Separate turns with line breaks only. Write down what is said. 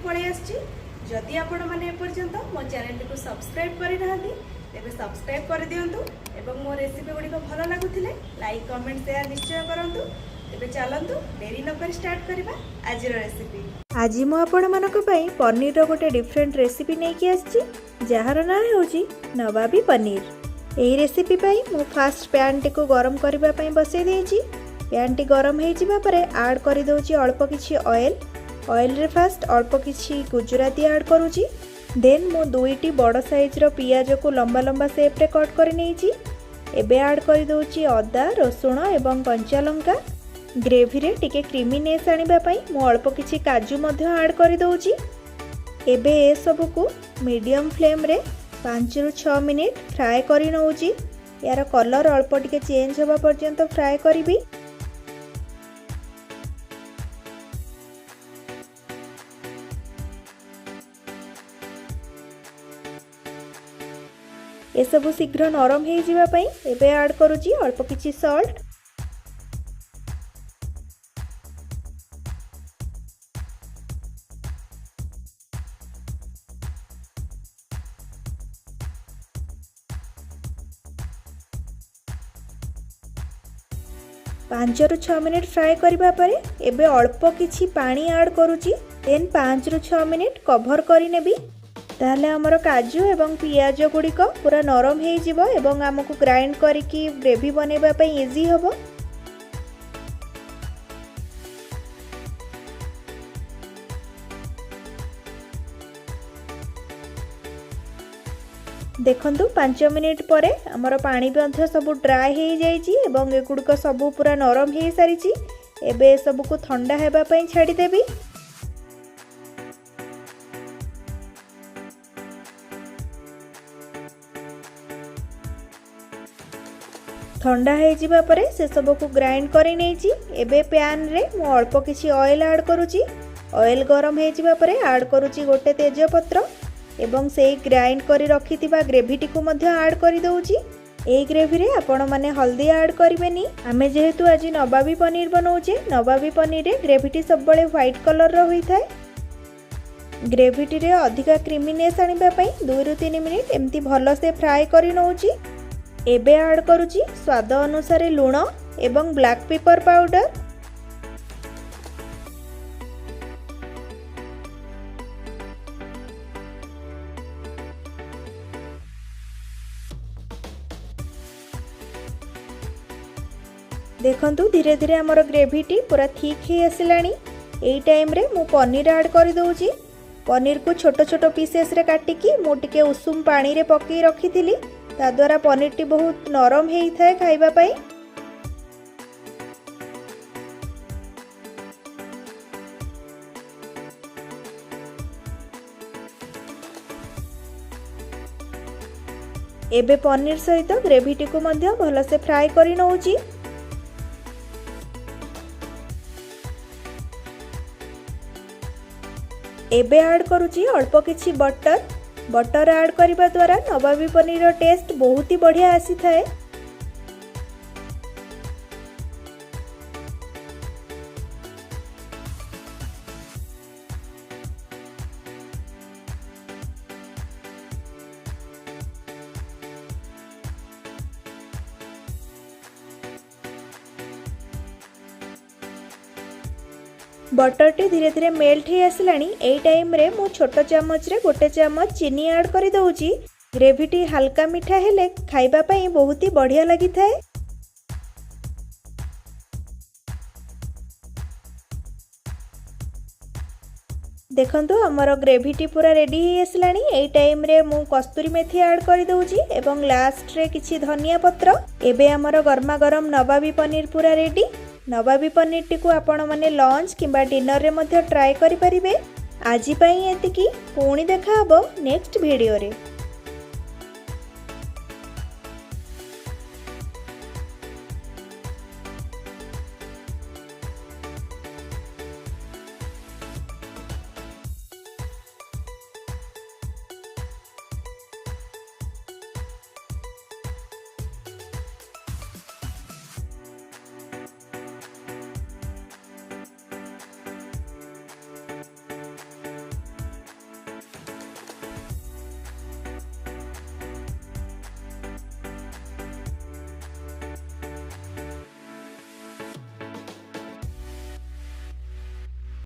ପଳେଇ ଆସିଛି। ଯଦି ଆପଣମାନେ ଏପର୍ଯ୍ୟନ୍ତ ମୋ ଚ୍ୟାନେଲଟିକୁ ସବସ୍କ୍ରାଇବ୍ କରିନାହାନ୍ତି, ତେବେ ସବସ୍କ୍ରାଇବ୍ କରିଦିଅନ୍ତୁ ଏବଂ ମୋ ରେସିପି ଗୁଡ଼ିକ ଭଲ ଲାଗୁଥିଲେ ଲାଇକ୍, କମେଣ୍ଟ, ସେୟାର ନିଶ୍ଚୟ କରନ୍ତୁ। ତେବେ ଚାଲନ୍ତୁ, ଡେରି ନକରି ଷ୍ଟାର୍ଟ କରିବା ଆଜିର ରେସିପି।
ଆଜି ମୁଁ ଆପଣମାନଙ୍କ ପାଇଁ ପନିରର ଗୋଟେ ଡିଫରେଣ୍ଟ ରେସିପି ନେଇକି ଆସିଛି, ଯାହାର ନାଁ ହେଉଛି ନବାବୀ ପନିର। ଏହି ରେସିପି ପାଇଁ ମୁଁ ଫାଷ୍ଟ ପ୍ୟାନ୍ଟିକୁ ଗରମ କରିବା ପାଇଁ ବସେଇ ଦେଇଛି। ପ୍ୟାନ୍ଟି ଗରମ ହେଇଯିବା ପରେ ଆଡ଼୍ କରିଦେଉଛି ଅଳ୍ପ କିଛି ଅଏଲ୍। ଅଏଲ୍ରେ ଫାଷ୍ଟ ଅଳ୍ପ କିଛି ଗୁଜୁରାତି ଆଡ଼୍ କରୁଛି। ଦେନ୍ ମୁଁ ଦୁଇଟି ବଡ଼ ସାଇଜ୍ର ପିଆଜକୁ ଲମ୍ବା ଲମ୍ବା ସେପ୍ରେ କଟ୍ କରି ନେଇଛି। ଏବେ ଆଡ଼୍ କରିଦେଉଛି ଅଦା, ରସୁଣ ଏବଂ କଞ୍ଚା ଲଙ୍କା। ଗ୍ରେଭିରେ ଟିକେ କ୍ରିମିନେସ୍ ଆଣିବା ପାଇଁ ମୁଁ ଅଳ୍ପ କିଛି କାଜୁ ମଧ୍ୟ ଆଡ଼୍ କରିଦେଉଛି। ଏବେ ଏସବୁକୁ ମିଡ଼ିୟମ୍ ଫ୍ଲେମ୍ରେ 5ରୁ 6 ମିନିଟ୍ ଫ୍ରାଏ କରି ନେଉଛି। ଏହାର କଲର୍ ଅଳ୍ପ ଟିକେ ଚେଞ୍ଜ ହେବା ପର୍ଯ୍ୟନ୍ତ ଫ୍ରାଏ କରିବି। ଏସବୁ ଶୀଘ୍ର ନରମ ହେଇଯିବା ପାଇଁ ଏବେ ଆଡ଼୍ କରୁଛି ଅଳ୍ପ କିଛି ସଲ୍ଟ। 5ରୁ 6 ମିନିଟ୍ ଫ୍ରାଏ କରିବା ପରେ ଏବେ ଅଳ୍ପ କିଛି ପାଣି ଆଡ଼୍ କରୁଛି। ଦେନ୍ 5ରୁ 6 ମିନିଟ୍ କଭର୍ କରିନେବି। ତାହେଲେ ଆମର କାଜୁ ଏବଂ ପିଆଜ ଗୁଡ଼ିକ ପୁରା ନରମ ହେଇଯିବ ଏବଂ ଆମକୁ ଗ୍ରାଇଣ୍ଡ କରିକି ଗ୍ରେଭି ବନେଇବା ପାଇଁ ଇଜି ହେବ। ଦେଖନ୍ତୁ, 5 ମିନିଟ୍ ପରେ ଆମର ପାଣି ମଧ୍ୟ ସବୁ ଡ୍ରାଏ ହେଇଯାଇଛି ଏବଂ ଏଗୁଡ଼ିକ ସବୁ ପୁରା ନରମ ହେଇସାରିଛି। ଏବେ ଏସବୁକୁ ଥଣ୍ଡା ହେବା ପାଇଁ ଛାଡ଼ିଦେବି। ଥଣ୍ଡା ହେଇଯିବା ପରେ ସେସବୁକୁ ଗ୍ରାଇଣ୍ଡ କରି ନେଇଛି। ଏବେ ପ୍ୟାନ୍ରେ ମୁଁ ଅଳ୍ପ କିଛି ଅଏଲ୍ ଆଡ଼୍ କରୁଛି। ଅଏଲ୍ ଗରମ ହେଇଯିବା ପରେ ଆଡ଼୍ କରୁଛି ଗୋଟେ ତେଜପତ୍ର ଏବଂ ସେଇ ଗ୍ରାଇଣ୍ଡ କରି ରଖିଥିବା ଗ୍ରେଭିଟିକୁ ମଧ୍ୟ ଆଡ଼୍ କରିଦେଉଛି। ଏଇ ଗ୍ରେଭିରେ ଆପଣମାନେ ହଳଦୀ ଆଡ଼୍ କରିବେନି। ଆମେ ଯେହେତୁ ଆଜି ନବାବୀ ପନିର ବନାଉଛେ, ନବାବୀ ପନିରରେ ଗ୍ରେଭିଟି ସବୁବେଳେ ହ୍ୱାଇଟ୍ କଲର୍ର ହୋଇଥାଏ। ଗ୍ରେଭିଟିରେ ଅଧିକା କ୍ରିମିନେସ୍ ଆଣିବା ପାଇଁ 2ରୁ 3 ମିନିଟ୍ ଏମିତି ଭଲସେ ଫ୍ରାଏ କରି ନେଉଛି। ଏବେ ଆଡ଼୍ କରୁଛି ସ୍ୱାଦ ଅନୁସାରେ ଲୁଣ ଏବଂ ବ୍ଲାକ୍ ପେପର ପାଉଡ଼ର। ଦେଖନ୍ତୁ, ଧୀରେ ଧୀରେ ଆମର ଗ୍ରେଭିଟି ପୁରା ଥିକ୍ ହେଇ ଆସିଲାଣି। ଏଇ ଟାଇମ୍ରେ ମୁଁ ପନିର ଆଡ଼୍ କରିଦେଉଛି। ପନିରକୁ ଛୋଟ ଛୋଟ ପିସେସ୍ରେ କାଟିକି ମୁଁ ଟିକେ ଉଷୁମ ପାଣିରେ ପକାଇ ରଖିଥିଲି। ତାଦ୍ୱାରା ପନିରଟି ବହୁତ ନରମ ହେଇଥାଏ ଖାଇବା ପାଇଁ। ଏବେ ପନିର ସହିତ ଗ୍ରେଭିଟିକୁ ମଧ୍ୟ ଭଲସେ ଫ୍ରାଏ କରି ନେଉଛି। ଏବେ ଆଡ଼୍ କରୁଛି ଅଳ୍ପ କିଛି ବଟର୍। ବଟର୍ ଆଡ଼୍ କରିବା ଦ୍ୱାରା ନବାବୀ ପନିରର ଟେଷ୍ଟ ବହୁତ ହି ବଢ଼ିଆ ଆସିଥାଏ। ବଟର୍ଟି ଧୀରେ ଧୀରେ ମେଲ୍ଟ ହେଇ ଆସିଲାଣି। ଏଇ ଟାଇମ୍ରେ ମୁଁ ଛୋଟ ଚାମଚରେ ଗୋଟେ ଚାମଚ ଚିନି ଆଡ଼୍ କରିଦେଉଛି। ଗ୍ରେଭିଟି ହାଲକା ମିଠା ହେଲେ ଖାଇବା ପାଇଁ ବହୁତ ହି ବଢ଼ିଆ ଲାଗିଥାଏ। ଦେଖନ୍ତୁ, ଆମର ଗ୍ରେଭିଟି ପୁରା ରେଡ଼ି ହେଇ ଆସିଲାଣି। ଏଇ ଟାଇମ୍ରେ ମୁଁ କସ୍ତୁରୀ ମେଥି ଆଡ଼୍ କରିଦେଉଛି ଏବଂ ଲାଷ୍ଟରେ କିଛି ଧନିଆ ପତ୍ର। ଏବେ ଆମର ଗରମା ଗରମ ନବାବୀ ପନିର ପୁରା ରେଡ଼ି। ନବାବୀ ପନିରଟିକୁ ଆପଣମାନେ ଲଞ୍ଚ କିମ୍ବା ଡିନରରେ ମଧ୍ୟ ଟ୍ରାଏ କରିପାରିବେ। ଆଜି ପାଇଁ ଏତିକି। ପୁଣି ଦେଖା ହେବ ନେକ୍ସଟ ଭିଡ଼ିଓରେ।